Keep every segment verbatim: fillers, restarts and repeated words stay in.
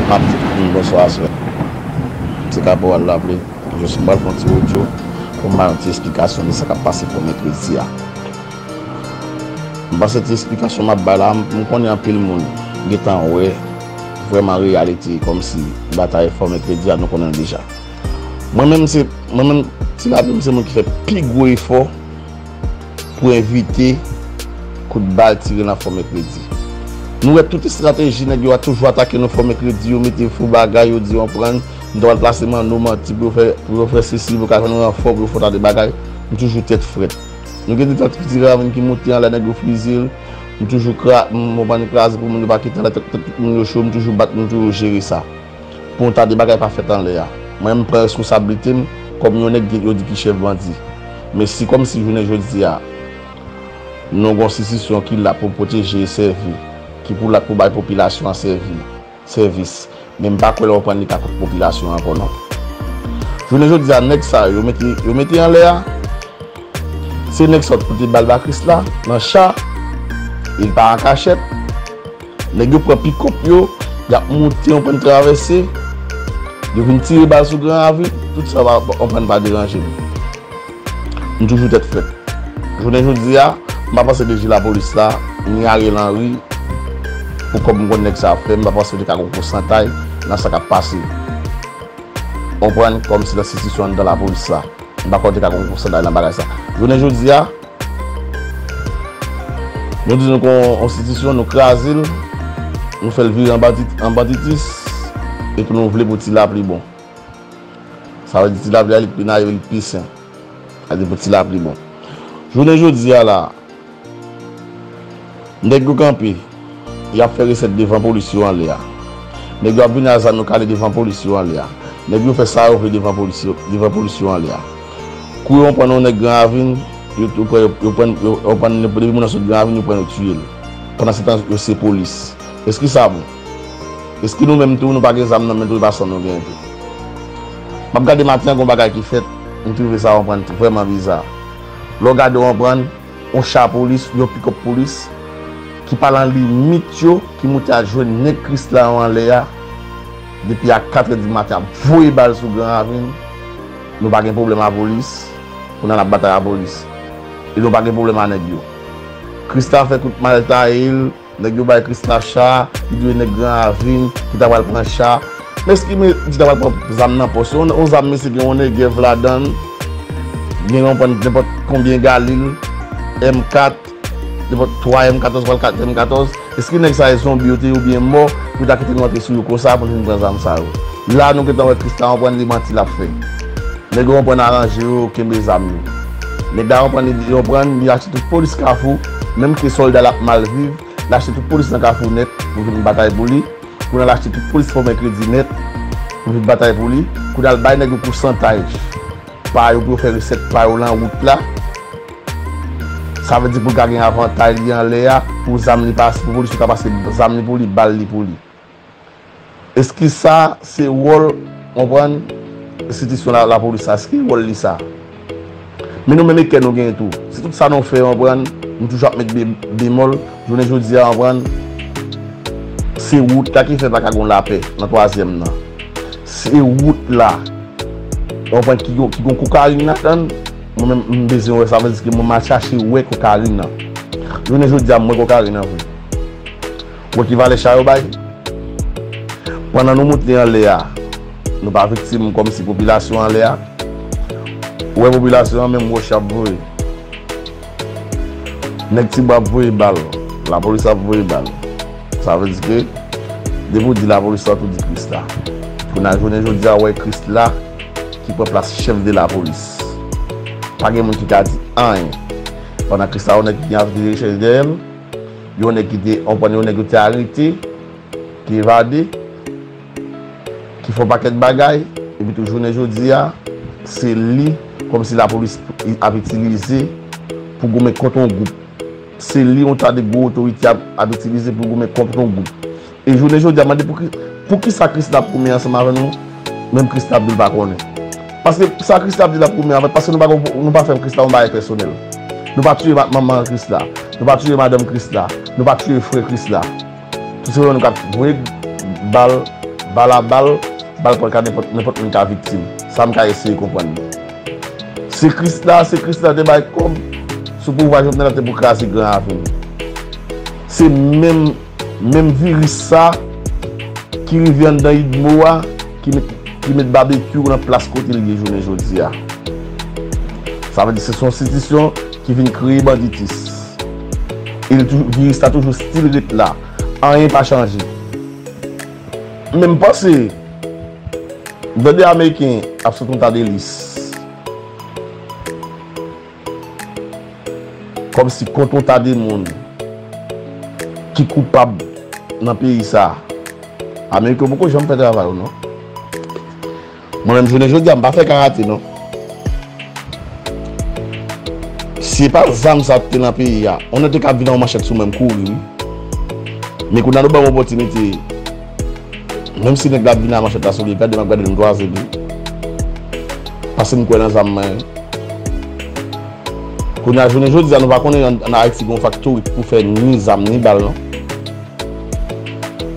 M ap di tout moun bonswa aswè. Se Kaporal Laple. Jis m pral fè yon ti odyo pou m ba yon ti esplikasyon de sa k ap pase pou mèkredi a. M panse ti esplikasyon m ap bay la, m konnen anpil moun gentan wè vrèman reyalite kòmsi batay fò mèkredi a, nou konnen l deja. Mwen menm se, mwen menm, Ti Laple, m se moun ki fè pi gwo efò pou evite kout bal tire nan fò mèkredi. Nou wè tout estrateji nèg yo a toujou atake nou fò mèkredi, yo mete fo bagay, yo di yo pran, nou ta pral plase manno manti pou yo fè, pou yo fè sesi, pou yo ka jwenn ranfò, pou yo fè yon ta de bagay. Nou toujou tèt frèt. Nou gen de tèt ki ti ravin ki moute anlè, nèg yo fizi l. Nou toujou kra-, m, m pran kraze pou moun yo pa kite anlè, tèt, tèt tout moun yo cho, m toujou bat, nou toujou jere sa. Pou yon ta de bagay pa fèt anlè a. Mwen, m pran responsablite m kòm yon nèg yo di ki chèf bandi. Men si kòmsi jounen jodi a, nou gen yon enstitisyon ki la pou pwoteje e sèvi, ki pou la pou bay popilasyon an sèvi, sèvis, men m pa kwè lè w pran li ka kont popilasyon an ankò non. Jounen jodi a, nèg sa yo, yo mete, yo mete anlè a, se nèg sa yo t pote bal ba Krisla, nan cha, e l pa an kachèt. Nèg yo pran pikòp yo, y ap moute, yon prann travèse, yo vin tire bal sou Gran Ravin, tout sa va, yon prann pa deranje m. M toujou tèt frèt. Jounen jodi a, m pa panse de ji lapolis la, ni Ariel Henry, pou kòb m konn nèg sa ap fè, m pa panse li ka gon pousantay nan sa k ap pase. Konprann, kòmsi nan enstitisyon anndan lapolis la. M pa kwè te ka gon pousantay nan bagay sa. Jounen jodi a, nou di nou kon enstitisyon, nou kraze l, nou fè l vire an bandit-, an banditis, epi nou vle pou Ti Lapli bon. Sa vle di Ti Lapli a, li pi nayif, li pi sen. Sa vle di pou Ti Lapli bon. Jounen jodi a la, nèg yo kanpe, y ap fè resèt devan polis yo anlè a. Nèg yo ap vini a zam yo kale devan polis yo anlè a. Nèg yo fè sa yo vle devan polis yo, devan polis yo anlè a. Kou yo pran yon nèg Gran Ravin, yo, yo pran, yo, yo pran, yo, depi moun nan sot Gran Ravin, yo pran yo tiye l. Pandansetan, yo se polis. Èske sa bon? Èske nou menm tou, nou pa gen zam nan men tou, e pa san nou gen tou? M ap gade maten an, gon bagay ki fèt, m twouve sa, w konprann, vrèman biza. Lè w gade, w konprann, yon cha polis, yon pikòp polis, ki pa nan limit yo, ki moute al jwenn nèg Krisla yo anlè a, depi a katrè di maten, ap voye bal sou Gran Ravin. Nou pa gen pwoblèm a polis, kounye a n ap batay a polis. E nou pa gen pwoblèm a nèg yo. Krisla fè kout malèt a l, nèg yo bay Krisla cha, li di nèg Gran Ravin ki ta pral pran cha. Men èske men di ta pral pran zam nan pòs yo? Yon, yon zam, mesye, gen yon Negev ladan l, gen yon pran nenpòt konbyen Galil, M kat, nenpòt twa M katòz, pral kat M katòz. Èske nèg sa yo zonbi yo te ye oubyen mò, pou ta kite nou antre sou yo konsa pou nou vin pran zam sa yo? La, nou gentan wè Krisla, w konprann, li manti l ap fè. Nèg yo, w konprann, aranje yo, kenbe zam yo. Nèg la, w konprann, li, w konprann, li achte tout polis Kafou, menm ke sòlda l ap mal viv, l achte tout polis nan Kafou nèt pou vin batay pou li. Kounye a l achte tout polis Fò Mèkredi nèt pou vin batay pou li. Kounye a l bay nèg yo pousantaj pa yo pou yo fè resèt pa yo lan wout la. Sa vle di pou l ka gen avantay li anlè a, pou zam li pase, pou polis yo ka pase zam li pou li, bal li pou li. Èske sa se wòl, konprann, enstitisyon la, lapolis la? Èske wòl li sa? Men nou menm e kè nou genyen tou. Se tout sa nou fè, konprann, nou toujou ap met be-, bemòl. Jounen jodi a, konprann, se wout la ki fè pa ka gon lapè nan twazyèm nan. Se wout la, konprann, ki gon, ki gon kokayin ladan l. Mwen menm, m bezwen wè sa, vle di ke mwen m al chache wè kokayin nan. Jounen jodi a, m wè kokayin nan vre. Wè ki valè cha yo bay. Pandan nou moute anlè a, nou pa viktim kòmsi popilasyon anlè a. Ou wè popilasyon an menm wòch y ap voye. Nèg Tibwa ap voye bal, lapolis ap voye bal. Sa vle di ke, depi w di lapolis la, w tou di Krisla. Kounye a jounen jodi a, w wè Krisla ki pran plas chèf de lapolis. Pa gen moun ki ka di anyen. Pandan Krisla, yon nèg ki gen avi de rechèch dèyè l, yon nèg ki te, yon nèg yo te arete, ki evade, ki fè yon pakèt bagay, epi tou jounen jodi a, se li, kòmsi lapolis ap itilize pou goumen kont yon gwoup. Se li yon ta de gwo otorite ap, ap itilize pou goumen kont yon gwoup. E jounen jodi a, mande pou ki, pou ki sa Krisla ap goumen ansanm avè nou, menm Krisla ap di l pa konnen. Paske sa Krisla ap di l ap goumen avè l, paske nou pa, nou pa fè Krisla yon bagay pèsonèl. Nou pa tiye ma-, manman Krisla. Nou pa tiye madanm Krisla. Nou pa tiye frè Krisla. Tou se nou k ap voye bal Bal a bal, bal pral ka nenpòt, nenpòt moun ka viktim. Sa m ka eseye konprann. Se Krisla, se Krisla te bay kòb sou pouvwa Jovenel la te pou kraze Gran Ravin. Se menm, menm viris sa ki rive anndan Idmo a, ki met, ki met Babekyou nan plas kote l ye jounen jodi a. Sa vle di se yon enstitisyon ki vin kreye banditis. E li toujou, viris la toujou still ret la. Anyen pa chanje. Men m panse, m tande Ameriken ap sot yon ta de lis. Kòmsi kont yon ta de moun ki koupab nan peyi sa. Ameriken poko janm fè travay ou non. Mwen menm jounen jodi a, m pa fè karate non. Si se pa zam sa te nan peyi a, on nèg te ka vin ak yon manchèt sou mwen, m kouri wi. Men kounye a nou ban m opòtinite. Menm si nèg la ap vin ak manchèt la sou li, gade m ap gade l, m kwaze li. Paske m kwè nan zam mwen. Kounye a jounen jodi a, nou pa konnen an, an Ayiti gen yon faktori pou fè ni zam ni bal non.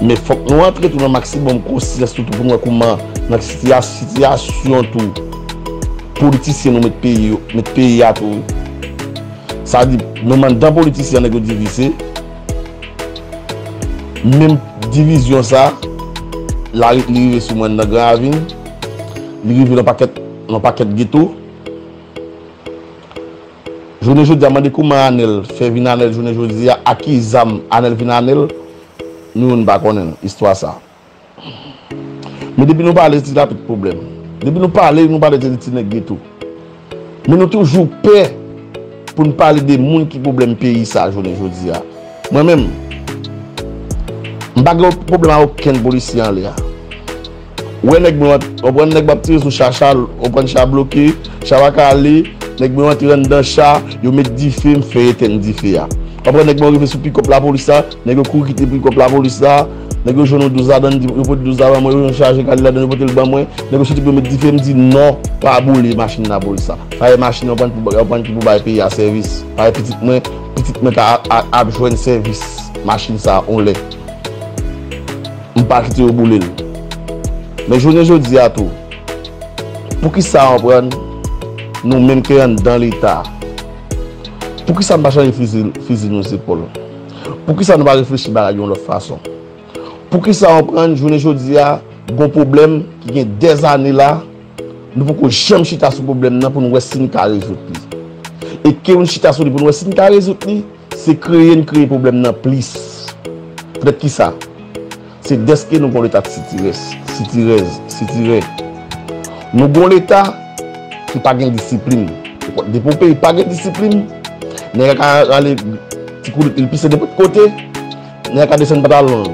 Men fòk nou antre tou nan maksimòm konsyans tou, tou pou nou wè kouman nan sitiya-, sitiyasyon tou politisyen nou met peyi yo, met peyi a tou wi. Sa di menm anndan politisyen nèg yo divize. Menm divizyon sa la li rive sou mwen nan Gran Ravin. Li rive nan pakèt, nan pakèt geto. Jounen jodi a mande kouman Anèl fè vin Anèl jounen jodi a, ak ki zam Anèl vin Anèl, nou menm nou pa konnen istwa sa. Men depi nou pale ti lapit pwoblèm. Depi nou pale, nou pale ti, ti nèg geto. Men nou toujou pè pou n pale de moun ki pwoblèm peyi sa jounen jodi a. Mwen menm, m pa gen pwoblèm a okenn polisye anlè a. Ou wè nèg mwen, w pran nèg m ap tire sou cha, cha, w pran cha bloke, cha pa ka ale, nèg mwen antre anndan cha, yo met dife, m fè etèn dife a. W pran nèg mwen rive sou pikòp lapolis la, nèg yo kouri kite pikòp lapolis la, nèg yo jwenn yon douz ladann, yo pote douz la ban mwen, yo jwenn chaje kale ladann, yo pote l ban mwen, nèg yo soti pou yo met dife, m di non, pa boule machin lapolis la. Fayè machin yo pran pou, yo pran ki pou bay peyi a sèvis. Fayè pitit mwen, pitit mwen ka a, a, ap jwenn sèvis machin sa yon lè. M pa kite yo boule l. Men jounen jodi a tou, poukisa w konprann nou menm ki anndan Leta, poukisa n pa chanje fizi, fizi nou zepòl? Poukisa nou pa reflechi bagay yon lòt fason? Poukisa w konprann jounen jodi a, gon pwoblèm ki gen dèzane la, nou poko janm chita sou pwoblèm nan pou n wè si n ka rezoud li? E ke nou chita sou li pou n wè si n ka rezoud li, se kreye n kreye pwoblèm nan plis. Poutèt kisa? Se dèske nou gon Leta sitirè, sitirè, sitirè. Nou gon Leta ki pa gen disiplin. Depi yon peyi pa gen disiplin, nèg la ka rale ti koulout li, l pise nenpòt kote, nèg la ka desann pantalon l,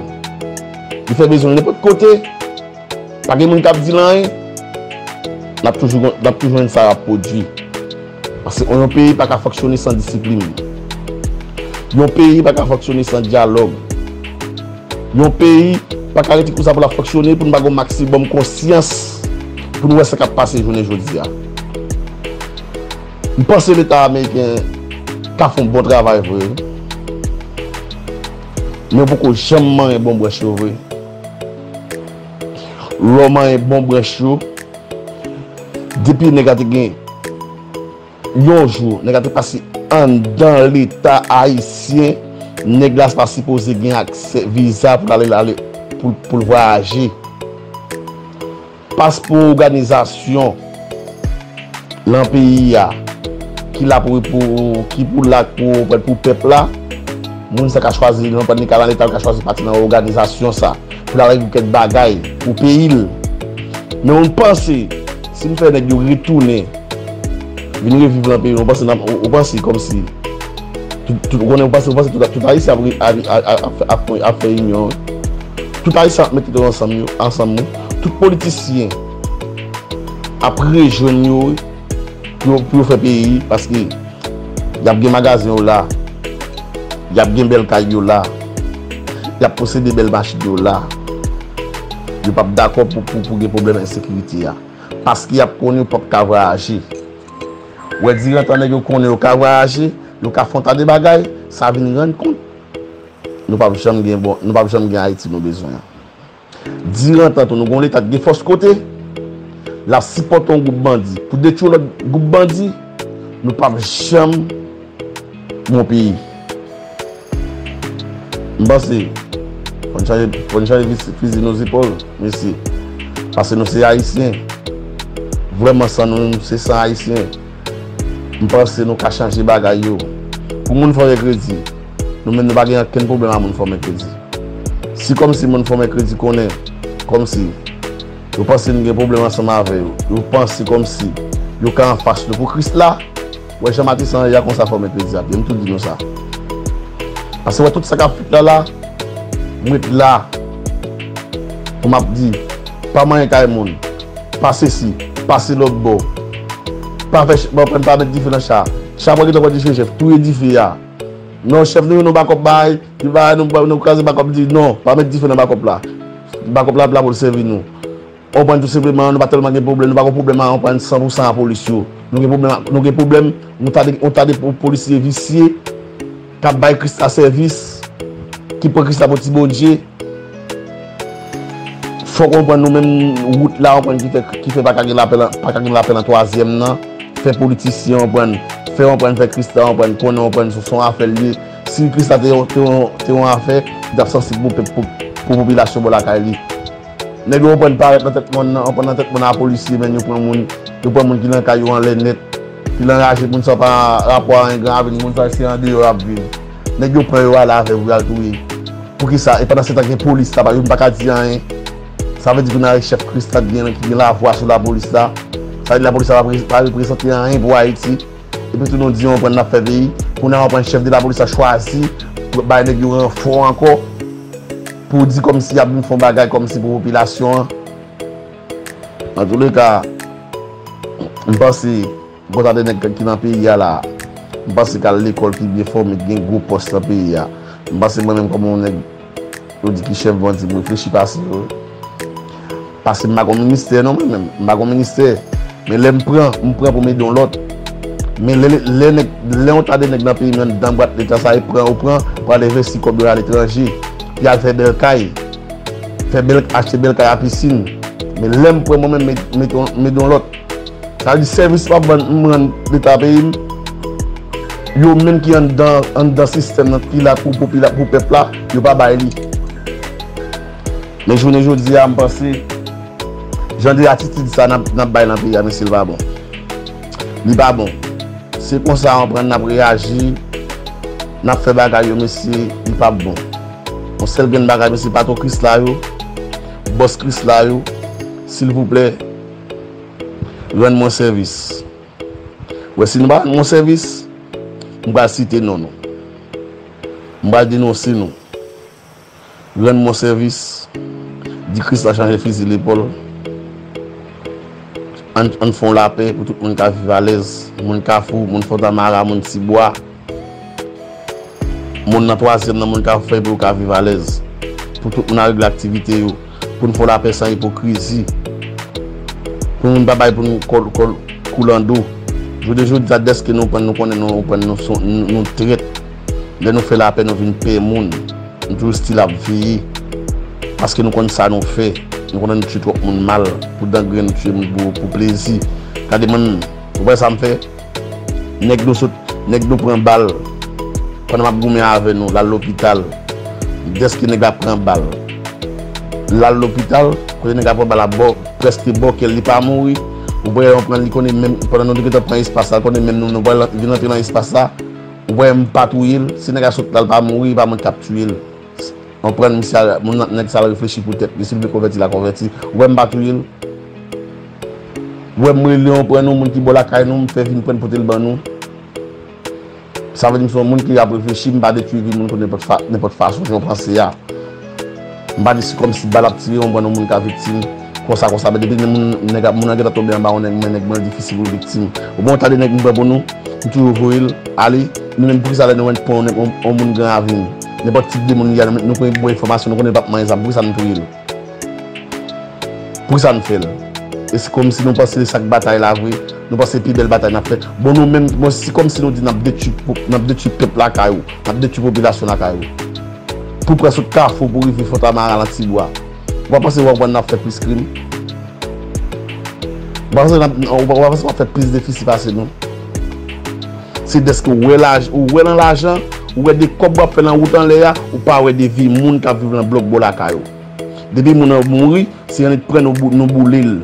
li fè bezwen l nenpòt kote, pa gen moun k ap di l anyen, n ap toujou, n ap toujou jwenn sa ap pwodui. Paske yon peyi pa ka fonksyone san disiplin. Yon peyi pa ka fonksyone san dyalòg. Yon peyi pa ka rete konsa pou l ap fonksyone pou n pa gen yon maksimòm konsyans pou n wè sa k ap pase jounen jodi a. M panse Leta ameriken ka fè yon bon travay vre wi. Men yo poko janm manyen bon branch yo vre. Lè w manyen bon branch yo, depi nèg la te gen yon jou, nèg la te pase anndan Leta ayisyen, nèg la pa sipoze gen aksè viza pou l ale, ale, pou, pou l vwayaje. Paspò òganizasyon lan peyi a, ki la pou, pou, ki pou la pou, pou pèp la, moun sa ka chwazi, li pa ni ka nan Leta, li ka chwazi pati nan òganizasyon sa, pou l al regle kèk bagay pou peyi l. Men ou panse, si n fè nèg yo retounen, vin reviv lan peyi, ou panse n ap, ou, ou panse kòmsi, tout, tout, ou konnen, ou panse, ou panse tout, tout Ayisyen ap, ap, ap, ap, ap, ap fè inyon, wi. Tout Ayisyen ap mete tèt yo ansanm, yo, ansanm, wi. Tout politisyen ap rejwenn yo, wi, pou yo, pou yo fè peyi, paske y ap gen magazen yo la, y ap gen bèl kay yo la, y ap posede bèl machin yo la. Yo p ap dakò pou, pou, pou gen pwoblèm ensekirite a. Paske y ap konnen yo p ap ka vwayaje. Wè, dirantan nèg yo konnen yo ka vwayaje, yo ka fè yon ta de bagay, sa vin rann kont nou p ap janm gen bon, nou p ap janm gen Ayiti nou bezwen an. Dirantan tou, nou gen yon Leta ki gen fòs kote, l ap sipòte yon gwoup bandi. Pou detwi yon lòt gwoup bandi, nou p ap janm yon peyi. M panse, fò n chanje, fò n chanje fizi, fizi nou zepòl, mesye. Paske nou se Ayisyen. Vrèman, san nou, nou se san Ayisyen. M panse nou ka chanje bagay yo. Pou moun fòme kredi, nou menm nou pa gen okenn pwoblèm a moun fòme kredi. Si kòmsi moun fòme kredi konnen, kòmsi, yo panse nou gen pwoblèm ansanm avè yo, yo panse kòmsi yo ka anfas nou pou Kris la, wè jan Matisan ye a konsa fòme kredi ap ye, m tou di nou sa. Paske wè tout sa k ap fèt la la, m ret la pou m ap di, pa manyen kay moun, pa sesi, pase lòt bò, pa fè ch-, pa pran, pa met dife nan cha. Cha pral gentan pran dife, chèf, touye dife a. Non, chèf, nou, nou bakòp bay, di bagay, nou, nou kraze bakòp, di non, pa met dife nan bakòp la. Bakòp la, la pou l sèvi nou. Ou konprann, tou senpleman, nou pa tèlman gen pwoblèm, nou pa gen pwoblèm a, ou konprann, san pou san a polis yo. Nou gen pwoblèm, nou gen pwoblèm, yon ta de, yon ta de po-, polisye visye, k ap bay Kris la sèvis, ki pran Kris la pou ti Bondye. Fòk ou konprann nou menm wout la, ou konprann ki fè, ki fè pa ka gen lapè nan, pa ka gen lapè nan twazyèm nan. Fè politisyen, ou konprann, fè, ou konprann, fè Kris la, ou konprann, konnen, ou konprann, se, se yon afè l ye. Si Kris la te yon, te yon, te yon afè, li t ap sansib pou pèp, pou, pou popilasyon bò lakay li. Nèg yo konprann parèt nan tèt mòn nan, konprann nan tèt mòn a polisye, men yo pran moun, yo pran moun ki nan kay yo anlè nèt, ki nan raje, moun sa pa rapò a anyen, Gran Ravin, moun sa se andeyò y ap viv. Nèg yo pran yo ale avè yo, y al touye. Poukisa? E pandan se tan gen polis la, pa, yo pa ka di anyen. Sa vle di kounye a e chèf Kris la ki gen, ki gen lavwa sou lapolis la. Sa vle di lapolis la pa pre-, pa reprezante anyen pou Ayiti. Epi tou nou di yon pran n ap fè peyi. Kounye a yon pran chèf de lapolis la chwazi pou bay nèg yo ranfò ankò. Pou di kòmsi y ap vin fè yon bagay kòmsi pou popilasyon an. Antouleka, m panse, gwoup ta de nèg ki nan peyi a la, m panse k al lekòl, ki byen fòme, ki gen gwo pòs nan peyi a. M panse mwen menm kòm yon nèg, yo di ki chèf bandi, m reflechi pase yo. Pase m pa gon ministè non mwen menm, m pa gon ministè. Men lè m pran, m pran pou m ede yon lòt. Men lè, lè nèg, lè yon ta de nèg nan peyi m anndan bwat Leta sa, e pran ou pran, pou al envesti kòb yo aletranje, pou y al fè bèl kay, fè bèl, achte bèl kay a pisin. Men lè m pran mwen menm, m ede yon, m ede yon lòt. Sa vle di sèvis m ap rann, m rann Leta peyi m, yo menm ki anndan, anndan sistèm nan ki la pou popila-, pou pèp la, yo pa bay li. Men jounen jodi a, m panse, jan de atitid sa n ap, n ap bay nan peyi a, mesye, li pa bon. Li pa bon. Se konsa, ou konprann, n ap reyaji, n ap fè bagay yo, mesye, li p ap bon. Yon sèl grenn bagay, mesye, patwon Kris la yo, bòs Kris la yo, silvouplè, rann mwen sèvis. Wè, si nou pa rann mwen sèvis, m pral site non nou. M pral denonse nou. Rann mwen sèvis. Di Kris la chanje fizi lepòl. Ann, ann fè yon lapè pou tout moun ka viv alèz. Moun Kafou, moun Fontamara, moun Tibwa. Moun nan twazyèm nan, moun ka fè pou yo ka viv alèz. Pou tout moun al regle aktivite yo. Pou n fè lapè san ipokrizi. Pou moun pa bay pou nou kòl, kòl, koulando. Jodi, jodi a, dèske nou pran, nou konnen nou, pran nou, son, nou, nou trèt. Lè nou fè lapè, nou vin pè moun. Nou toujou still ap veye. Paske nou konn sa nou fè. Nou konnen nou tiye twòp moun mal. Pou dangren, nou tiye moun pou, pou plezi. Gade moun, ou wè sa m fè? Nèg nou sot, nèg nou pran bal. Pandan m ap goumen avè nou, l al lopital. Dèske nèg la pran bal. L al lopital, kote nèg la pran bal la, bò, prèske bò kè l, li pa mouri. Ou wè, yon pran, li konnen menm, pandan nou te gentan pran espas la, konnen menm nou, nou pral vin antre nan espas la. Ou wè, m pa touye l. Si nèg la sot la, l pa mouri, e pa mwen k ap touye l. Ou konprann, misye al, moun nan, nèg sa al reflechi pou tèt li, si l vle konvèti, l a konvèti. Ou wè m pa touye l. Ou wè m rele, ou konprann, yon moun ki bò lakay nou, m fè vin pran pote l ban nou. Sa vle di m se yon moun ki ap reflechi, m pa detwi vi moun pou nenpòt fa-, nenpòt fason, jan w panse a. M pa di se kòmsi bal ap tire, ou konprann, yon moun ka viktim. Konsa, konsa, men depi moun, nèg ap, moun nan gentan tonbe anba yon nèg, men nèg mwen difisil pou viktim. Ou bon, ta de nèg m pran pou nou, m toujou voye l ale. Nou menm, poukisa lè nou wè n pran yon nèg, yon, yon moun Gran Ravin, nenpòt tip de moun li a, nou, nou pran bon enfòmasyon, nou konnen l p ap manyen zam, poukisa nou touye l? Poukisa n fè l? E se kòmsi nou panse se sa k batay la vre, nou panse se pi bèl batay n ap fè. Bon, nou menm, bon, si kòmsi nou di n ap detwi, n ap detwi pèp lakay ou, n ap detwi popilasyon lakay ou. Pou pran sot Kafou pou rive Fontamara nan Tibwa. Ou pa panse w ap, n ap fè plis krim? Ou pa panse n ap, ou pa, ou pa panse w ap fè plis defisi pase nou? Se dèske ou wè laj-, ou wè nan lajan, ou wè de kòb w ap fè nan wout anlè a, ou pa wè de vi moun k ap viv nan blòk bò lakay ou. Depi moun nan mouri, se annik pran nou bou-, nou boule l.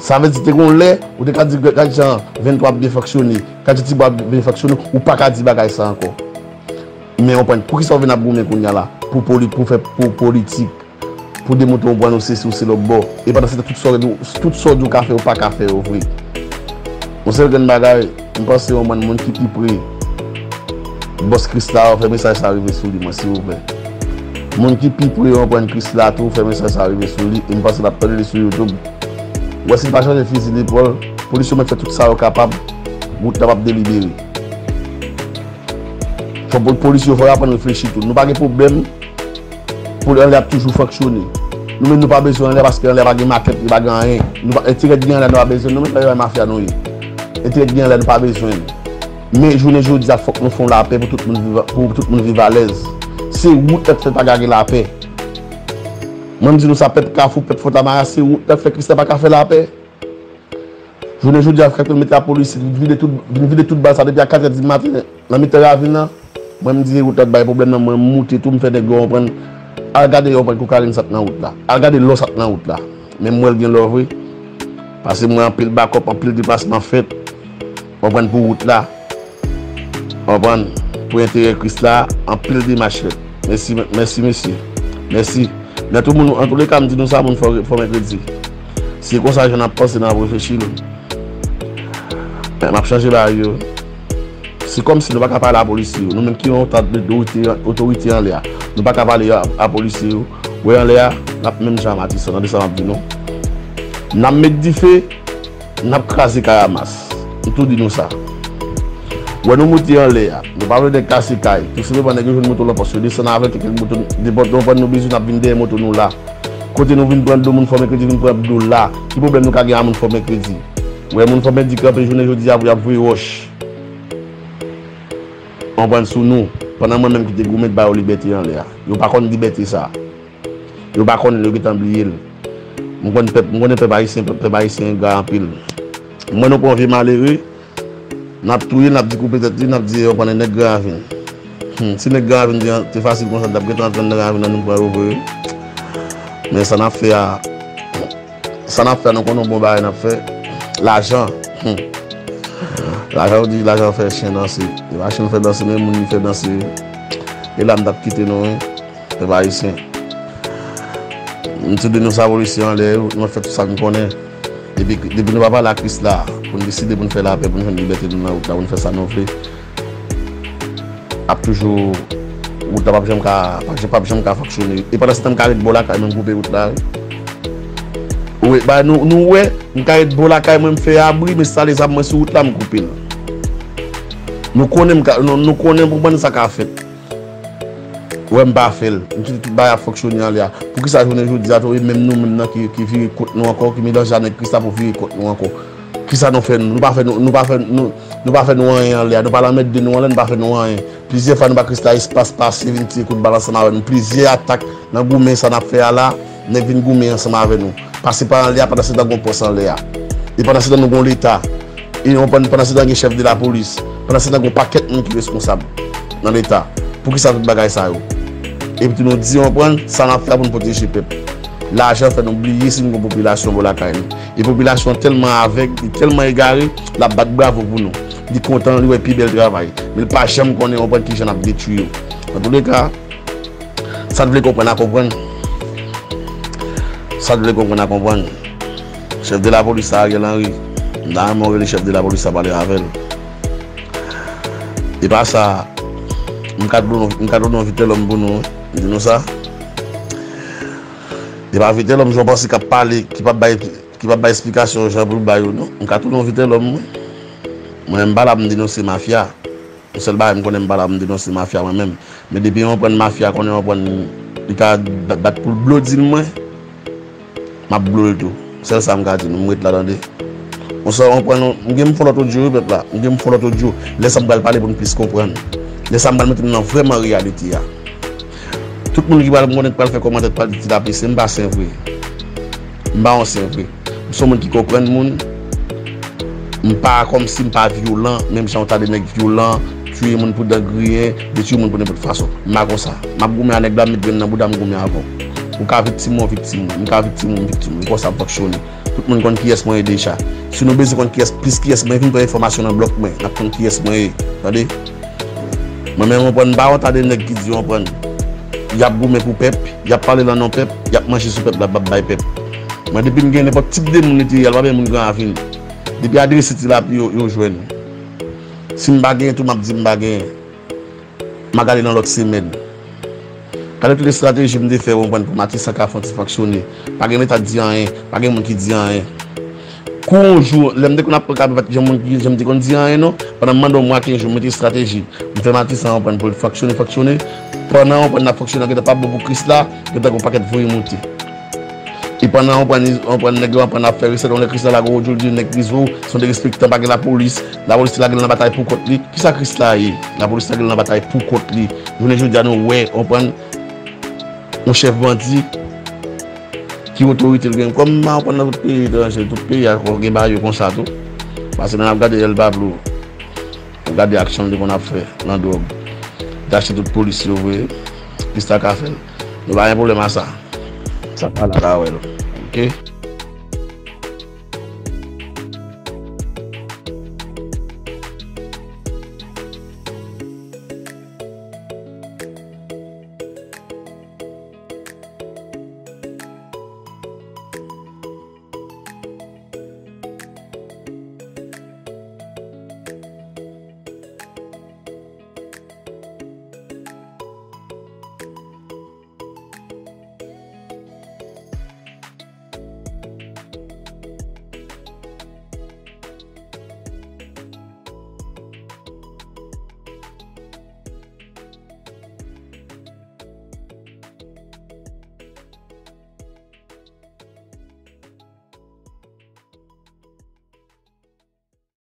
Sa vle di, te gon lè, ou te ka di, gad jan venntwa ap byen fonksyone, gad jan Tibwa ap byen fonksyone, ou pa ka di bagay sa ankò. Men w konprann, poukisa w vin ap goumen kounye a la pou poli-, pou fè, pou politik, pou demontre w konprann ou sesi, ou se lòtbò? E pandan se tan, tout sa w di, tout sa w di w ka fè, ou pa ka fè yo vre. Yon sèl grenn bagay, m panse w konprann, moun ki pi pre bòs Krisla yo, fè mesaj sa rive sou li, mwen, silvouplè. Moun ki pi pre, w konprann, Krisla tou, fè mesaj sa rive sou li. E m panse l ap tande li sou YouTube. Ou wè, si l pa chanje fizi de pòl, polis yo mèt fè tout sa yo kapab, wout la p ap delibere. Fò po-, polis yo, fò yo aprann reflechi tou. Nou pa gen pwoblèm pou anlè ap toujou fonksyone. Nou menm, nou pa bezwen anlè, paske anlè pa gen makèt, li pa gen anyen. Nou pa, enterè gen anlè, nou pa bezwen. Nou menm, travay mafya nou ye. Enterè gen anlè, nou pa bezwen. Men jounen jodi a, fòk nou fè yon lapè pou tout moun viv, pou tout moun viv alèz. Se wout la k fè pa ka gen lapè. Mwen, m di nou sa, pèp Kafou, pèp Fontamara, se wout la k fè Krisla pa ka fè lapè. Jounen jodi a, frè, yo mete lapolis, vin vide tout, vin vide tout bal sa depi a katrè di maten, nan mitan ravin nan. Mwen, m di, se wout la k bay pwoblèm nan, mwen, m moute tou, m fè nèg yo konprann. Al gade, yo konprann, kokayin sa k nan wout la. Al gade lò sa k nan wout la. Men m wè l gen lò vre. Pase mwen anpil bakòp, anpil deplasman fèt. Konprann, pou wout la. Konprann? Pou enterè Krisla, anpil demach fèt. Mèsi, mèsi, mesye. Mèsi. Men tou moun, antouleka, m di nou sa, moun fò, fò mèkredi. Si e konsa jan n ap panse, n ap reflechi l. Men m ap chanje bagay yo. Se kòmsi nou pa ka pale a polisye yo. Nou menm ki yon ta de, de otorite, otorite anlè a. Nou pa ka pale a, a polisye yo. Wè anlè a, n ap menm jan a Matisan. Tande sa m ap di nou. N ap met dife. N ap kraze Kayamas. M tou di nou sa. Wè nou moute anlè a. Nou pa vle nèg kase kay. Tou senpleman nèg yo jwenn moto lòt pòs yo desann avèk kèk moto. Nenpòt, nenpòt nou bezwen n ap vin dèyè moto nou la. Kote nou vin pran dlo moun fò mèkredi vin pran dlo la. Ki pwoblèm nou ka gen a moun fò mèkredi? Wè moun fò mèkredi kanpe jounen jodi a pou y ap voye wòch. Konprann sou nou. Pandan mwen menm ki te goumen ba yo libète anlè a. Yo pa konn libète sa. Yo pa konn l, yo gentan bliye l. M konn pèp, m konnen pèp ayisyen, pèp, pèp ayisyen engra anpil. M wè nou pran yon vye malere, n ap touye l, n ap dekoupe tèt li, n ap di yo pran nèg Gran Ravin. Hmm, si nèg Gran Ravin te, te fasil konsa, n t ap gentan antre nan ravin nan, nou pran yo vre. Men sa n ap fè a, sa n ap fè a, nou konnen yon bon bagay n ap fè. Lajan. Hmm. Lajan, yo di lajan fè chen danse. E pa chen fè danse, men moun li fè danse. E la m t ap kite nou, wi. Pèp ayisyen. M tou di nou sa, polisye anlè yo, nou fè tout sa n konnen. Depi, depi nou pa pale a Krisla, pou n deside pou n fè lapè, pou n jwenn libète nou nan wout la, pou n fè sa nou vle. Ap toujou, wout la p ap janm ka, p ap janm, p ap janm ka fonksyone. E pandan se tan m ka ret bò lakay mwen, m koupe wout la, wi. Wi, ba, nou, nou wè, m ka ret bò lakay mwen, m fè abri, m enstale zam mwen sou wout la, m koupe l. Nou konnen m ka, nou, nou konnen pou mwen sa ka fèt. Wè m pa fè l. M kite tout bagay ap fonksyone anlè a. Poukisa jounen jodi a tou, e menm nou menm nan ki, ki vire kont nou ankò, ki melanje a nèg Krisla pou vire kont nou ankò? Kisa nou fè nou? Nou pa fè nou, nou pa fè nou, nou pa fè nou anyen anlè a. Nou pa lanmède nou anlè, nou pa fè nou anyen. Plizyè fwa nou ba Krisla espas pase, vin tire kout bal ansanm avè nou. Plizyè atak nan goumen sa n ap fè a la, nèg vin goumen ansanm avè nou. Pase pa anlè a, pandan se tan gon pòs anlè a. E pandan se tan nou gon Leta. E w konprann, pandan se tan gen chèf de lapolis. Pandan se tan gon pakèt moun ki reskonsab nan Leta. Poukisa tout bagay sa yo? Epi tou nou di, w konprann, sa n ap fè a pou n pwoteje pèp. Lajan fè nou bliye si n gon popilasyon bò lakay nou. E popilasyon tèlman avèg, li tèlman egare, l ap bat bravo pou nou. Li kontan, li wè pi bèl travay. Men l pa janm konnen, w konprann, kijan n ap detwi yo. Antouleka, sa n vle konprann a konprann. Sa n vle konprann a konprann. Chèf de lapolis sa, Ariel Henry. M ta renmen w rele chèf de lapolis sa, pale avè l. E pa sa, m ka dlo, m ka dlo non Vitelòm pou nou, wi. M di nou sa. E pa Vitelòm, jan w panse k ap pale, ki p ap bay, ki p ap bay esplikasyon jan pou l bay yo, non. M ka tou non Vitelòm, wi. Mwen, m pa la pou m denonse mafya. Yon sèl bagay m konnen, m pa la pou m denonse mafya mwen menm. Men depi yon pran mafya, konnen yon pran, li ka bat, bat pou l blo dil mwen, m ap blo l tou. Sèl sa m ka di nou, m ret la tande. Yon sèl yon pran, m gen m fon lòt odyo wi pèp la. M gen m fon lòt odyo. Lè sa m pral pale pou n plis konprann. Lè sa m pral mete nou nan vrèman reyalite a. Tout moun ki pral konnen pral fè kòmantè, pral di Ti Lapli, se m pa sen vre. M pa yon sen vre. M se yon moun ki konprann moun. M pa kòmsi m pa vyolan, menm jan w ta de nèg vyolan, tiye moun pou dan griyen, detwi moun pou nenpòt fason. M pa konsa. M ap goumen a nèg la, m met grenn nan bouda m, goumen avè w. Ou ka viktim ou viktim mwen, m ka viktim ou m viktim ou. E konsa m fonksyone. Tout moun konn kiyès mwen ye deja. Si nou bezwen konn kiyès, plis kiyès mwen ye, vin pran enfòmasyon nan blòk mwen. N ap konn kiyès mwen ye. Tande? Mwen menm, konprann, m pa yon ta de nèg ki di, konprann, y ap goumen pou pèp, y ap pale nan non pèp, y ap manje sou pèp la, p ap bay pèp. Mwen, depi m gen nenpòt tip de moun, li te ye a, l pa gen moun Gran Ravin. Depi adrese Ti Lapli yo, yo jwenn. Si m pa genyen tou, m ap di m pa genyen. M a gade nan lòt semèn. Gade tout estrateji m te fè, w konprann, pou Matisan ka fè yon ti fonksyone. Pa gen leta k di anyen, pa gen moun ki di anyen. Kou yon jou, lè m te konn ap pran kape, pa t gen moun ki, jan m te konn di anyen non. Pandan m mande yon mwa, kenz jou, m mete estrateji. M fè Matisan, w konprann, pou l fonksyone, fonksyone. Pandan, w konprann, n ap fonksyone, gentan pa bon pou Krisla, gentan gen yon pakèt voye moute. E pandan, w konprann, w konprann, nèg yo, w konprann, ap fè resèt, yon lè Krisla lage yon odyo, l di nèg Krizo se yon derespektan, pa gen lapolis. Lapolis te lage l nan batay pou kont li. Kisa Krisla ye? Lapolis lage l nan batay pou kont li. Jounen jodi a, nou wè, w konprann, yon chèf bandi ki otorite l gen. Kòm m konprann nan tout peyi etranje, tout peyi a gen bagay yo konsa tou. Pase nan ap gade El Pablo, ap gade aksyon l te konn ap fè nan dwòg. Li te achte tout polis yo vre. Krisla ka fè l. Nou pa gen pwoblèm a sa. Sa pa la la wè l. Oke?